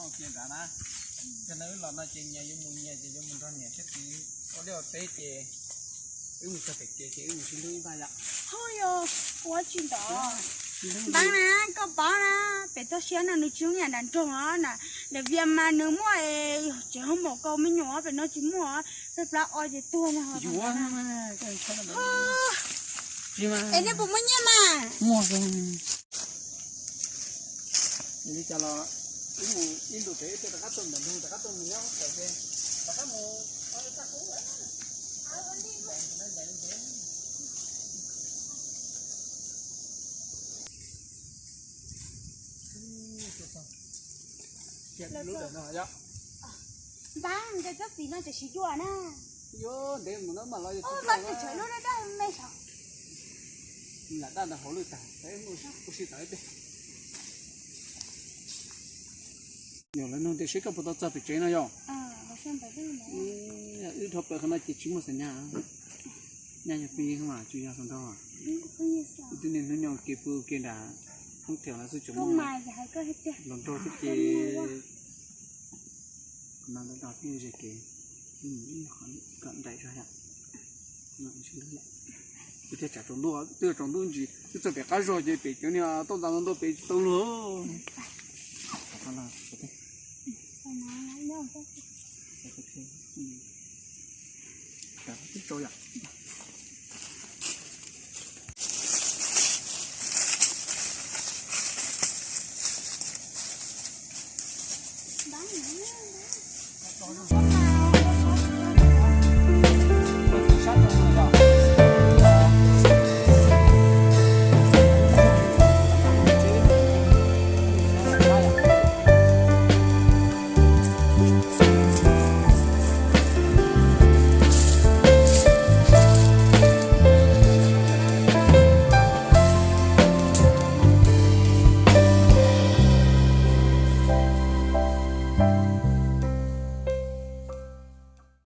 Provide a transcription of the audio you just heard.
Kiag nrad na, yog no wb los no ces nyias yuav mus nyias ces yuav mus nrog niam thiab txiv ua liaj ua teb ces wb mus txog pem kev ces wb mus sib hlub ib ntag yom. Ho yog, ua tsis ntawd. Npaab na, koj paub na, pem toj siab no nws tsis yog nram nroog os na, lawv Vias mas nws muaj tsev hoob mom kaus me nyuam, pem no tsis muaj, peb plab o ces tuag no. Es nej puas muaj nyiaj mas? Muaj. Li cas los wb mus ib ntus pem, wb rov qab tuaj ntawm nroog, rov qab tuaj mus nyob tawm ces rov qab mus. Npaab, nkawd tsob txiv no tseem siv dua na. Yuav ntev mus no mam los. Ua koj tseem tsawv lub daj daj me sav. Lam daj ntawd hauv lwj tag, ua si tawm ib pliag. Yog lawv nug tias seb koj puas tau txog pem tsev no yog? Wb dhau plaws qhov no ces tsis muaj xam nyas. Nyaj yog phooj ywg mas tsis yog hluas nraug. Wb twb niaj hnub nyob ua ke pw ua ke nram hoob thiab no xwb tseem muaj hluas nraug thiab ces no ntawd no thiaj ze kev. Kom nraim zog yom. Twb tsaus ntuj, twb tsaus ntuj ntsis, twb txog pem qab zog ces pem cov niag toj ntxas ntau ntau pem tsis tau luag. Twb tsaus yom.